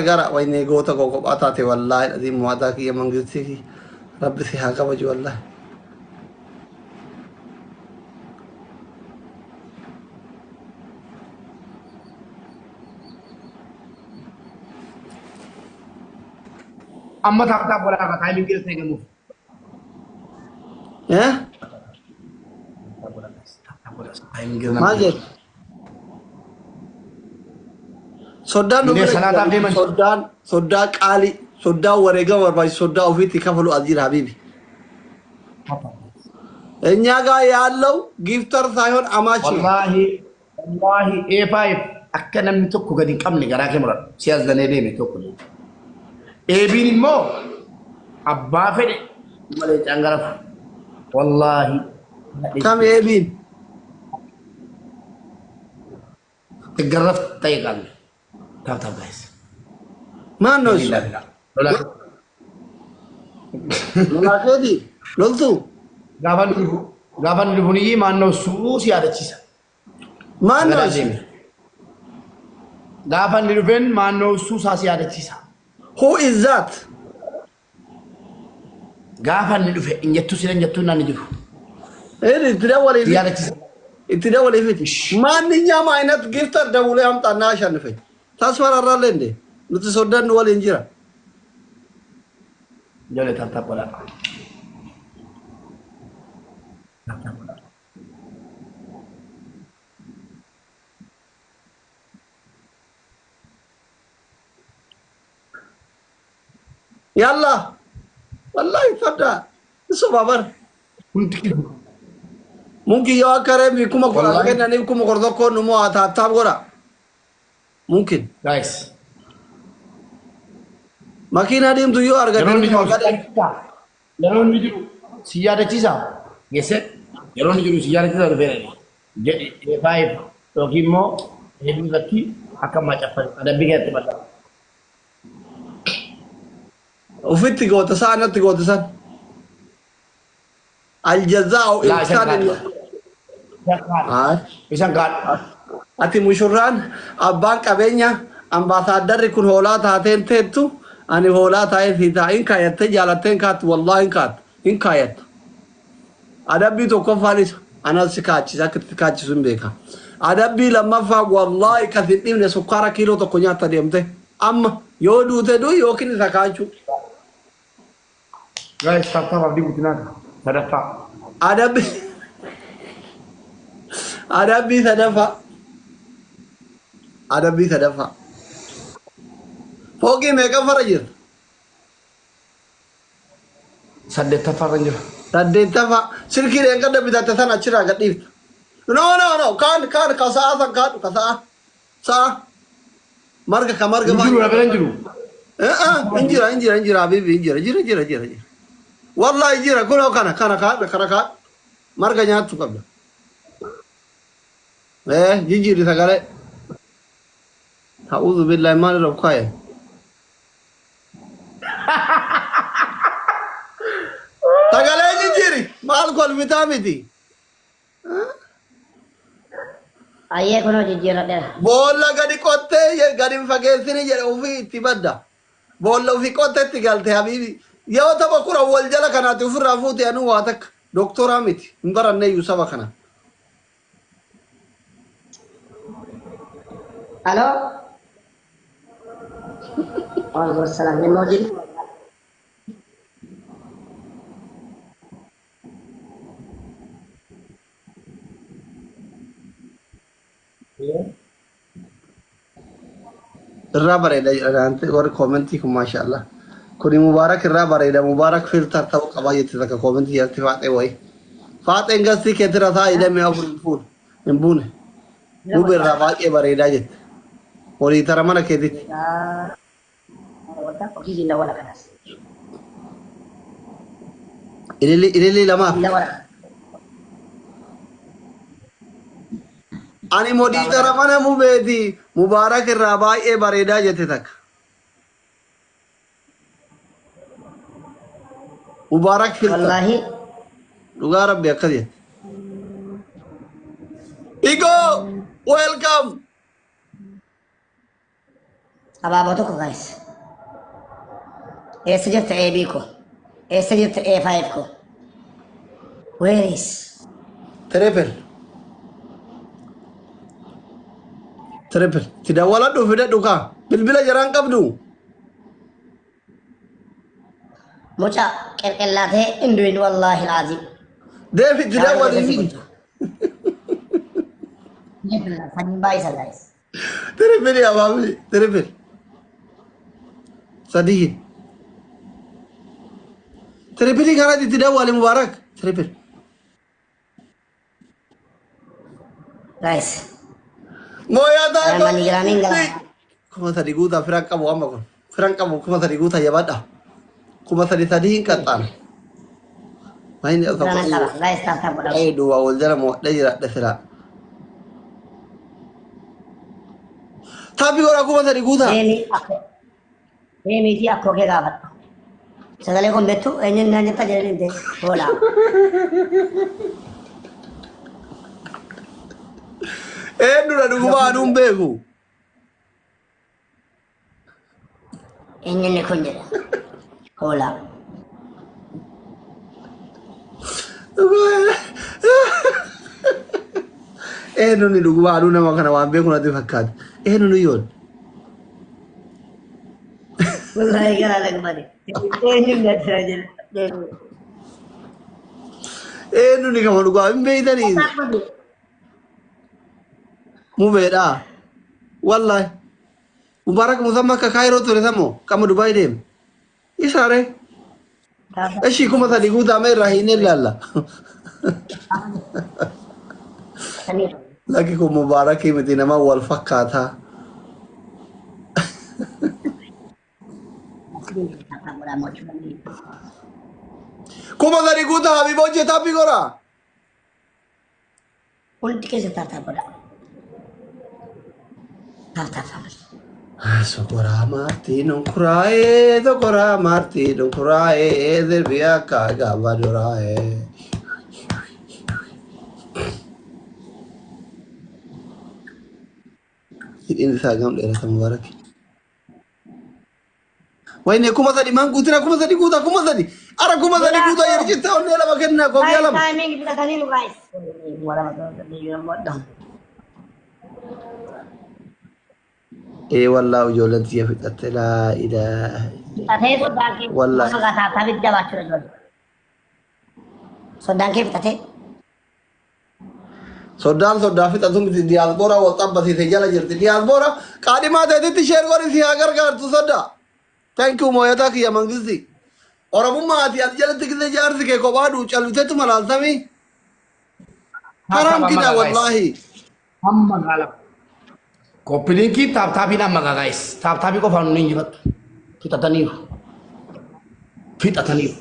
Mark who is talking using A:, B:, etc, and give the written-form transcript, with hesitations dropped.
A: Gargaara waynee goota koo kophaa taate wallaahi dhadii mo'ataa kiyya mangistii kiyya rabbi si haa kabaju wallaahi.
B: Amma tap tap godhaa ka timing keessa eegamuuf.
A: Eh?
B: Tap godhaa tap tap godhaa timing keessa
A: Maal jedhu? Soddaan nu
B: Indee
A: bira
B: salaataaf
A: jira.
B: deeman.
A: Soddaan soddaa qaalii soddaa wareegama barbaachisu soddaa ofiitti kafalu as jira habiibi. እኛ ጋር ያለው ጊፍተር ሳይሆን አማች ነው።
B: Wallaahi wallaahi A5 akka namni tokko gadi hin qabne garaa kee muradhu. Si as danee deeme tokko. Eebiin immoo abbaa fedhe malee cangarafu. Wallaahi.
A: ከም ኤቢን
B: ትገረፍ ትጠይቃለህ። ታብ ታብ ጋይስ
A: ማን ነው እሱ? ሎላኬቲ ሎልቱ
B: Gaafa nu dhufu niyyii maannoo suu si yaadachiisa.
A: ማን ነው
B: Gadaa
A: እሱ?
B: deeme. Gaafa inni dhufeen maannoo suu isaa si yaadachiisa.
A: ሁ ኢዝ ዛት?
B: Gaafa inni dhufe injettuu sila injettuu naan jiru.
A: እኔ ትደወል
B: Si yaadachiisa.
A: እትደወል ፊት ማንኛውም አይነት ጊፍተር ደውሎ ያምጣና አሸንፈኝ። ታስፈራራለህ እንዴ? ልትሶደን ወል እንጂራ
B: Ijoollee tap tap godhaa. Tap tap godhaa.
A: ያላ ወላሂ ፈዳ እሱ ባበር
B: Hundi kisu.
A: ሙምኪን yoo akka reebi 10,000
B: Wallahi.
A: kennaniif 11,000 nu mo'aa taaptaap godha. Mumkin
B: Guys.
A: makiinaa diimtuu yoo
B: Yeroo
A: argate
B: inni jiru si yaadachiisa. Yeroo inni jiru si yaadachiisa. Geesse yeroo inni jiru si yaadachiisa dhufeera. Jedhi A5 yookiin immoo eebii irratti akka macaffan adabbii keessatti bal'aa.
A: Ofitti goota isaa anatti goota san. Aljazaa'u
B: Laa isan
A: ihsaan.
B: kaadhu. Isan kaadhu. Isan kaadhu.
A: Ati mushurraan abbaan qabeenya ambaasaadarri kun hoolaa taateen teettu ani hoolaa taa'ee si taa'in kaayattee jaalatteen kaattu wallaahi hin kaattu hin kaayattu. Adabbii tokkoffaan isa anas si kaachisa akka itti kaachisu hin beeka. Adabbii lammaffaa wallaahi kan hin dhibne sukkaara kiiloo tokko nyaatta deemte amma yoo duute du'i yookiin isa kaachuu.
B: Guys, tap tap abdii guddinaati. Sadaffaa.
A: Adabbii sadaffaa. Adabbii sadaffaa. Fooqii meeqaffarra jirta?
B: Saddeettaffaa irra jira.
A: Saddeettaffaa. Silkii dheengadda bitatte sana achirraa gadhiifta. No no no kaan kaan ka sa'a san kaadhu ka sa'a sa'a marga ka marga
B: Hin jiru na bira hin jiru.
A: Hin jira hin jira hin jira habibi hin jira jira jira jira jira. Wallahi jira kunoo kana kana kaadhu kana kaadhu marga nyaachuu qabda. Jijjiirri sagalee. A'uudhu billahi maal irra kaaye. Sagalee jijjiiri maal kolfitaa miti.
C: Ayyee kunoo jijjiirradheera.
A: Boolla gadi qottee gadi hin fageessini jedhe ofii itti badda. Boolla ofii qottetti galte habiibi. Yoo tapha kura wal jala kanaati ofirraa fuute anuu waa takka. Doktoraa miti. Hin baranne iyyuu saba kana.
C: Aloo. Waalaikum salaam. Dhimma hojii.
A: Irraa bareeda jedhan warri koomentii kun maashaallah. Kuni Mubaarak irraa bareeda. Mubaarak filter ta'uu qabaa jetti takka koomentii jalatti faaxee wayi. Faaxeen gastii keetira taa'ii damee afur hin fuune. Hin buune. Mube irraa baay'ee bareedaa jette. Horii tara mana keetitti.
C: Hojii lawala kanas.
A: Ililii ililii lamaaf.
C: Lawala.
A: Ani modiitara mana mubeeti Mubaarak irraa baay'ee bareedaa jette takka. Mubaarak filter.
C: Wallaahi.
A: Dhugaa rabbi akkas jette. Igoo welcome.
C: Abaaboo tokko guys. Eessa jirta AB ko? Eessa jirta A5 ko? Where is?
A: Triple. Triple. Ti dawwaladhu fidadhu kaa. Bilbila jaraan qabdu.
C: Mucaa qelqellaatee hin du'in wallaahi alaaziim.
A: Deebi itti dawwali.
C: Sanyiin baay'isa guys.
A: Triple abaabili. Triple. Sadihin. Triple kanatti itti dawwali Mubaarak. Triple.
C: Guys.
A: Mooyaa taa'e.
C: MoneyGramiin gala.
A: 3000 guutaa firan qabu amma kun. Firan qabu 3000 guutaa jabaadha. 3000 sadii hin qaxxaana. Mayni tokko.
C: Firan qaba. Guys, tap tap godhaa.
A: Ay duwwaa wal jala mo'adhee jiraadhe silaa. Taappii godhaa 3000 guutaa.
C: Deemii akkoo. Deemiitii akkoo kee gaafadhu. Sagalee kun beektu eenyuun naan jetta jedhanii hin ta'e hoolaa.
A: Eenyudha dhugumaa aduun beeku.
C: Eenyuun kun jedha. Hoolaa.
A: Eenyuun dhugumaa aduu nama kana waan beeku natti fakkaata. Eenyuun yoon.
C: Wallaahi garaa lagmade. Eenyuun natti jedha.
A: Eenyuun kama dhugaa hin beektanii. Mubeedha. Wallaahi. Mubaarak Musamma akka Kaayiroo ture samoo qama Dubaay deeme. Isaare. Ishii 3000 guutaa irraa hin ilaalla. Lakki kun Mubaarakii miti nama wal fakkaataa. 3000 guutaa Habiba hojjetaa fi godhaa.
C: Hundi keessa tap tap godhaa. Tap tap family.
A: Sokoraa Maartiin onkuraa'ee sokoraa Maartiin onkuraa'ee sirbi akka gaafa duraa'ee. Hidhiin isaa gam dheerata Mubaarak. Wayne 3000 maan guutina 3000 guutaa 3000. Ara 3000 guutaa yeroo jettee onnee lama kennaa koofii lama.
C: Timing fudhatanii guys.
A: Ee wallaahi ijoolleen tiyya fixatte laa ilaaha.
C: Fixatee soddaan kee.
A: Wallaahi.
C: Maqaa taaptaatti jabaachuudha ijoollee. Soddaan kee fixatee.
A: Soddaan soddaa fixatu miti diyaasbooraa wal xabbasiise jala jirti. Diyaasboora qaadhimaa ta'etti share godhi si haa gargaartu soddaa. Thank you mooyataa kiyya mangisti. Oromummaa ati as jalatti gisee jaarsi kee kophaa duu calliseetu malaaltamii. Haram kida wallaahi.
B: Amma gaala. Copy linkii tap tapiin amma gaa guys. Tap tapii qofaan nu injifattu. Fixataniiru. Fixataniiru.